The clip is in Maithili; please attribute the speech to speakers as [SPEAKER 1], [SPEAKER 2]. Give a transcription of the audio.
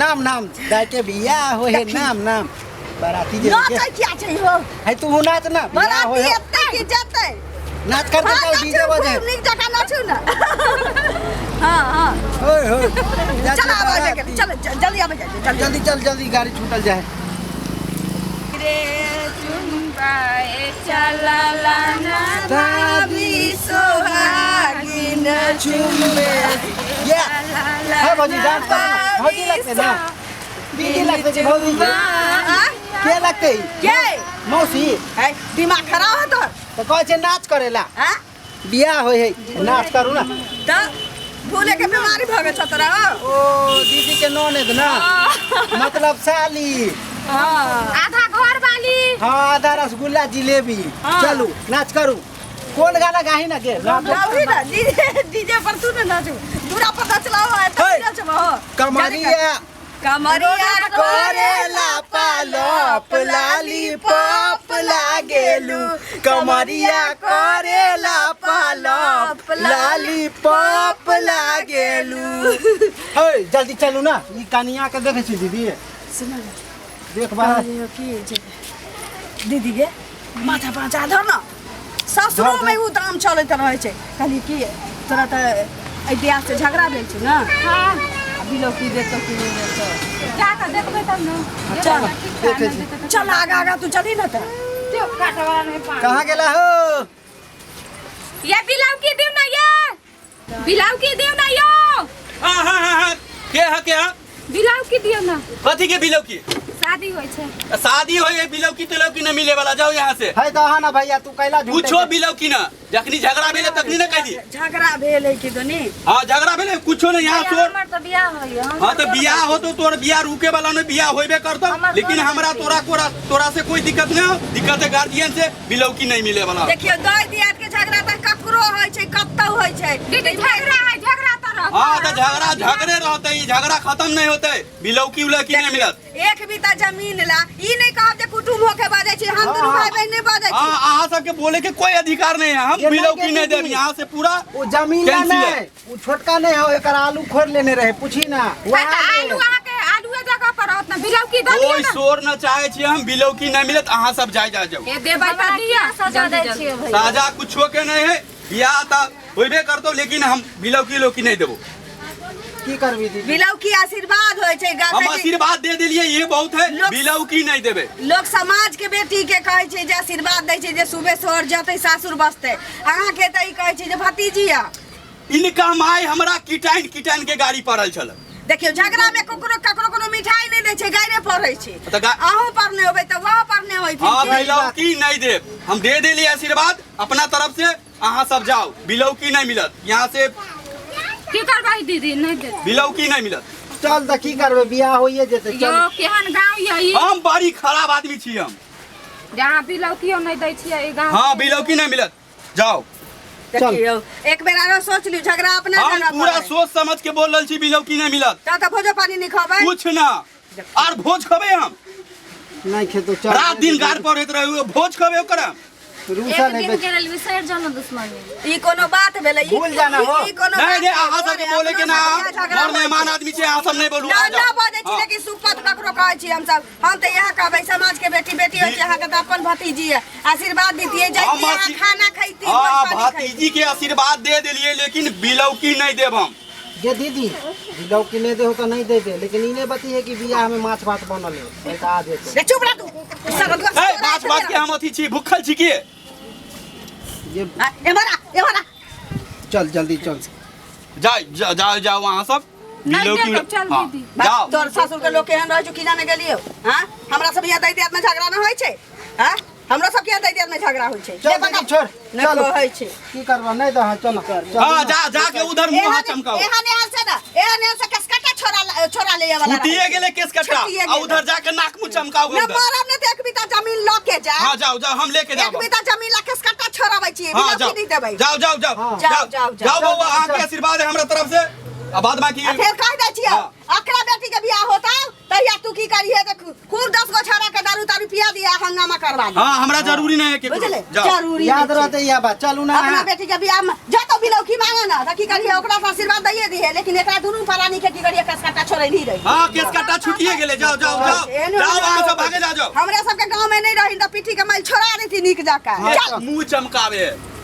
[SPEAKER 1] नाम नाम दाय के बियाह होय है नाम नाम बाराती जे
[SPEAKER 2] नाचै किया छै हो
[SPEAKER 1] है तू नाच ना बियाह होय
[SPEAKER 2] बराती
[SPEAKER 1] है।
[SPEAKER 2] एतै कि जेतै
[SPEAKER 1] नाच कर
[SPEAKER 2] हाँ,
[SPEAKER 1] चल
[SPEAKER 2] नाचू,
[SPEAKER 1] डीजे बजे
[SPEAKER 2] खूब नीक जकाँ नाचू ने हाँ हाँ
[SPEAKER 1] होय होय जा
[SPEAKER 2] चल
[SPEAKER 1] छै
[SPEAKER 2] आबै
[SPEAKER 1] बाराती।
[SPEAKER 2] जाके चल जल्दी आबै जाके जल्दी
[SPEAKER 1] जल्दी चल जल्दी गाड़ी छूटल जाए
[SPEAKER 3] रे चुम्बाए चलला ना
[SPEAKER 1] दादी
[SPEAKER 2] सोहागिन
[SPEAKER 1] चुम्बे या है भौजी डांस करो ना भौजी लगते ना दीदी लगते कि भौजी के?
[SPEAKER 2] आ?
[SPEAKER 1] के लगते
[SPEAKER 2] के
[SPEAKER 1] मौसी
[SPEAKER 2] है दिमाग खराब है तोहर
[SPEAKER 1] तो कहै छै नाच करेला
[SPEAKER 2] हाँ
[SPEAKER 1] बियाह होय है नाच करू ना
[SPEAKER 2] तऽ भूले के बीमारी भऽ गेल छौ तोरा हो
[SPEAKER 1] ओ दीदी के ननद ना मतलब साली
[SPEAKER 2] हाँ
[SPEAKER 3] आधा घर वाली
[SPEAKER 1] हाँ आधा रसगुल्ला जिलेबी
[SPEAKER 2] हाँ।
[SPEAKER 1] चलू नाच करू कोन गाना गाही ना के
[SPEAKER 2] गाबही ना डीजे डीजे पर तू ना नाचू दूरा पर नचलाओ है
[SPEAKER 1] हे।
[SPEAKER 2] तब नाचबो हो
[SPEAKER 1] कमरिया
[SPEAKER 2] कमरिया
[SPEAKER 1] करेला पालप लाली पॉप लागेलू कमरिया करेला पालप लाली पॉप लागेलू हे जल्दी चलू ना ई कनिया के देखै छी दीदी
[SPEAKER 2] सुन ना
[SPEAKER 1] देख बाहर
[SPEAKER 2] कहलियो की जे दीदी गे माथा पाँचा धर न ससुरो
[SPEAKER 1] धर,
[SPEAKER 2] में उ दाम चलैत रहै छै कहलियै की तोरा तऽ एहि बियाह से झगड़ा भेल छौ ने
[SPEAKER 3] हाँ
[SPEAKER 2] आ बिलौकी देतौ कि नहि देतौ
[SPEAKER 3] जा कऽ देखबै तब ने
[SPEAKER 2] चल,
[SPEAKER 1] देखै छी।
[SPEAKER 2] चल आगा आगा तू चली न तऽ
[SPEAKER 3] त्यो काटवाला नहीं पानी
[SPEAKER 1] कहाँ गेला हो
[SPEAKER 3] ये बिलाव की देव ना ये बिलाव की देव ना यो
[SPEAKER 4] हाँ हाँ हाँ हाँ के है के है
[SPEAKER 3] बिलाव की दियो ना
[SPEAKER 4] कथी के बिलौकी
[SPEAKER 3] शादी होइ छै
[SPEAKER 4] शादी होय है बिलौकी तिलौकी न मिले वाला जाओ यहाँ से
[SPEAKER 1] है तो हाँ ना भैया तू कैला झूठ
[SPEAKER 4] कुछो बिलौकी न जखनी झगड़ा भेले तखनी न कहली
[SPEAKER 2] झगड़ा भेल है कि दोनी
[SPEAKER 4] हाँ झगड़ा भेले कुछो नहीं यहाँ शोर
[SPEAKER 5] हमर तऽ बियाह होइए हम
[SPEAKER 4] हाँ तो बियाह हो तो तोर बियाह रुके वाला नहीं बियाह होबे करतो
[SPEAKER 5] हमर
[SPEAKER 4] लेकिन
[SPEAKER 5] तोर
[SPEAKER 4] हमरा तोरा कोरा तोरा से कोई दिक्कत नहीं हो दिक्कत है गार्जियन से बिलौकी नहीं मिले वाला
[SPEAKER 2] देखियौ दही दियाद के झगड़ा तऽ ककरो होइ छै कतौ होइ छै
[SPEAKER 3] दीदी झगड़ा है झगड़ा तऽ रहतै
[SPEAKER 4] हाँ तो झगड़ा झगड़े रहते ई झगड़ा खत्म नहीं होते बिलौकी उलौकी नहीं मिलत
[SPEAKER 2] एक बीता जमीन ला ई नहीं कहब जे कुटुम्ब होके बाजै छी हम दुनू भाई बहन नहीं बाजै छी
[SPEAKER 4] हाँ अहाँ सबके बोले के कोई अधिकार नहीं है हम
[SPEAKER 1] ये नहीं
[SPEAKER 4] बिलौकी
[SPEAKER 1] के
[SPEAKER 4] नहीं देब
[SPEAKER 1] दीदी।
[SPEAKER 4] यहाँ से पूरा
[SPEAKER 1] वो जमीन ला
[SPEAKER 4] कैंसिल है।
[SPEAKER 1] नहीं वो छोटका नहीं हो एकर आलू खोर लेने रहे पूछी ना
[SPEAKER 3] तऽ
[SPEAKER 1] वहाँ
[SPEAKER 3] आलू अहाँके आलूए जगह पर रहत ना बिलौकी दऽ
[SPEAKER 4] कोई
[SPEAKER 3] दिअ ना
[SPEAKER 4] शोर न चाहे छी हम बिलौकी नहीं मिलत अहाँ सब जाय जा जाओ
[SPEAKER 3] ए देबै तऽ दिअ
[SPEAKER 5] सजा
[SPEAKER 3] जल्दी
[SPEAKER 5] दै
[SPEAKER 3] जल्दी
[SPEAKER 5] छियै भैया
[SPEAKER 4] साजा कुछो के नहीं है बियाह तऽ होबे करतो लेकिन हम बिलौकी उलौकी नहीं देबो
[SPEAKER 1] की करबी दीदी
[SPEAKER 2] बिलौकी आशीर्वाद होइ छै गा-
[SPEAKER 4] हम
[SPEAKER 2] कहै छै-
[SPEAKER 4] आशीर्वाद दे देलिए ये बहुत है
[SPEAKER 2] लोग-
[SPEAKER 4] बिलौकी नहीं देबे
[SPEAKER 2] लोक समाज के बेटी के कहै छै जे आशीर्वाद दै छै जे सुबह सोहर जतै सासुर बसतै अहाँके तऽ ई कहै छै जे भतीजी यऽ
[SPEAKER 4] इनका माय हमरा किटाइन किटाइन के गाड़ी पड़ल छल
[SPEAKER 2] देखियौ झगड़ा में ककरो ककरो कोनो मिठाई नहि दै छै गाइरे पड़ै छै
[SPEAKER 4] तऽ गा-
[SPEAKER 2] अहूँ पढ़ने होबै तऽ वहाँ पढ़ने होइथिन
[SPEAKER 4] हाँ
[SPEAKER 2] की?
[SPEAKER 4] बिलौकी नहीं देब हम दे देलिए आशीर्वाद अपना तरफ से अहाँ सब जाओ बिलौकी नहीं मिलत यहाँ से
[SPEAKER 3] की करबै दीदी नहीं दे
[SPEAKER 4] बिलौकी नहीं मिलत
[SPEAKER 1] चल तऽ की करबै बियाह होइए जेतै
[SPEAKER 3] यो
[SPEAKER 1] चल
[SPEAKER 3] केहन गाँव यऽ ई
[SPEAKER 4] हम बड़ी खराब आदमी छी हम
[SPEAKER 3] जहाँ बिलौकियो नहीं दै छियै ई गाँव
[SPEAKER 4] हाँ बिलौकी नहीं मिलत जाओ
[SPEAKER 2] देखियौ एक बेर आरो सोच लियौ झगड़ा अपना
[SPEAKER 4] हम
[SPEAKER 2] जगह
[SPEAKER 4] पूरा
[SPEAKER 2] पर है।
[SPEAKER 4] सोच समझ के बोल रहल छी बिलौकी नहीं मिलत
[SPEAKER 2] तऽ तऽ भोजो पानी नहि खबै
[SPEAKER 4] कुछ ना आर भोज खबे हम
[SPEAKER 1] नहीं खेतो चल
[SPEAKER 4] रात दिन गाड़ पड़ैत रहू भोज खबे ओकरा
[SPEAKER 1] रूसा
[SPEAKER 5] एक
[SPEAKER 1] नहीं
[SPEAKER 5] दिन के लेल बिसरि जाउ ने दुश्मनी
[SPEAKER 2] ई कोनो बात भेलै ई-
[SPEAKER 1] भूल जाना हो।
[SPEAKER 2] ई कोनो
[SPEAKER 4] नहीं
[SPEAKER 2] बात
[SPEAKER 4] नहीं अहाँ
[SPEAKER 2] भेलै।
[SPEAKER 4] सबके बोले के ना
[SPEAKER 2] अपना सबके झगड़ा
[SPEAKER 4] बड़ मेहमान आदमी छै अहाँ सब नहीं बोलू
[SPEAKER 2] ना
[SPEAKER 4] आ
[SPEAKER 2] ना
[SPEAKER 4] जाओ।
[SPEAKER 2] बजै छी
[SPEAKER 4] हाँ।
[SPEAKER 2] लेकिन सुपत ककरो कहै छी हमसब हम तऽ इएह कहबै समाज के बेटी बेटी होइ छै अहाँके तऽ अपन भतीजी है आशीर्वाद दितियै
[SPEAKER 4] हम
[SPEAKER 2] जैती अहाँ खाना खैती
[SPEAKER 4] हाँ
[SPEAKER 2] भोज पानी खैती।
[SPEAKER 4] भतीजी के आशीर्वाद दे देलिए लेकिन बिलौकी नहीं देब हम
[SPEAKER 1] गे दीदी बिलौकी नहीं दे हो तो नहीं दे दे लेकिन ई नहीं बती है कि बियाह में माछ भात बनल है नहीं तो आ जेते
[SPEAKER 2] रे चुप रह तू सरदुआ
[SPEAKER 4] ए माछ भात के हम अथी छी भूखल छी के
[SPEAKER 1] ये
[SPEAKER 2] एम्हर आ एम्हर आ
[SPEAKER 1] चल जल्दी चल
[SPEAKER 4] जाओ जाओ जाओ जाओ वहाँ सब
[SPEAKER 3] नहीं
[SPEAKER 4] बिलौकी
[SPEAKER 3] देब, चल
[SPEAKER 4] हाँ,
[SPEAKER 3] दीदी।
[SPEAKER 4] जाओ
[SPEAKER 2] तोर ससुर के लोग केहन रहै छौ की जाने गेलियौ हाँ हमरा सब यहाँ दै दियाद में झगड़ा न होइ छै हाँ हमरा सब के दै दियाद में झगड़ा होइ छै
[SPEAKER 1] चल दीदी छोड़
[SPEAKER 2] नहि
[SPEAKER 1] चल
[SPEAKER 2] कहै छै
[SPEAKER 1] की करबा नहीं दह चल चल
[SPEAKER 4] हाँ जा जा के उधर मुंह हाथ चमकाओ
[SPEAKER 2] एहन एहन से ना एहन एहन से केसकटा छोड़ा छोड़ा ले वाला
[SPEAKER 4] छुटिए गेले केस कट्टा
[SPEAKER 2] छुटिए
[SPEAKER 4] आ
[SPEAKER 2] गेलै।
[SPEAKER 4] उधर जाके नाक मुंह चमकाओ
[SPEAKER 2] न
[SPEAKER 4] उधर
[SPEAKER 2] मरब ने तऽ एक बीता जमीन लऽ के जा
[SPEAKER 4] हाँ जाओ जाओ हम लेके
[SPEAKER 2] एक
[SPEAKER 4] जाओ
[SPEAKER 2] बीता जमीन ला केसकटा छोड़ाबै छियै
[SPEAKER 4] हाँ
[SPEAKER 2] बिना
[SPEAKER 4] जाओ
[SPEAKER 2] नहीं देबै
[SPEAKER 4] जाओ जाओ जाओ
[SPEAKER 1] हाँ।
[SPEAKER 2] जाओ, जाओ, जाओ।
[SPEAKER 4] जाओ बउआ अहाँ के आशीर्वाद है हमरा तरफ से आ बाद बाकी
[SPEAKER 2] आ फेर कह दै छियै
[SPEAKER 4] हाँ।
[SPEAKER 2] अकरा बेटी के बियाह होता तहिया तू की करिहे तऽ खूब 10 गो छोड़ा के दारू तारू दारू पिया दिया हंगामा करवा दी।
[SPEAKER 4] हाँ, हमरा जरूरी नहीं है केकरो।
[SPEAKER 2] बुझले?
[SPEAKER 4] जाओ।
[SPEAKER 2] जरूरी
[SPEAKER 1] याद
[SPEAKER 2] नहीं छै।
[SPEAKER 1] रहते यह बात। चलू ना।
[SPEAKER 2] अपना बेटी के बियाह में जतो बिलौकी मांगे ना त की करिए, ओकरा से आशीर्वाद दैये दिहे, लेकिन एकरा दुनू प्राणी के की करिए, कसकाटा छोड़ै नहीं रही।
[SPEAKER 4] हाँ, केस काटा छुटिए गेले। जाओ जाओ जाओ।
[SPEAKER 2] एहन
[SPEAKER 4] जाओ, अहाँ सब भागे जाओ जाओ।
[SPEAKER 2] हमरा सबके गांव में नहीं रही त पीठी के मैल छोड़ा देती नीक जकाँ। चल।
[SPEAKER 4] मुंह चमकावे।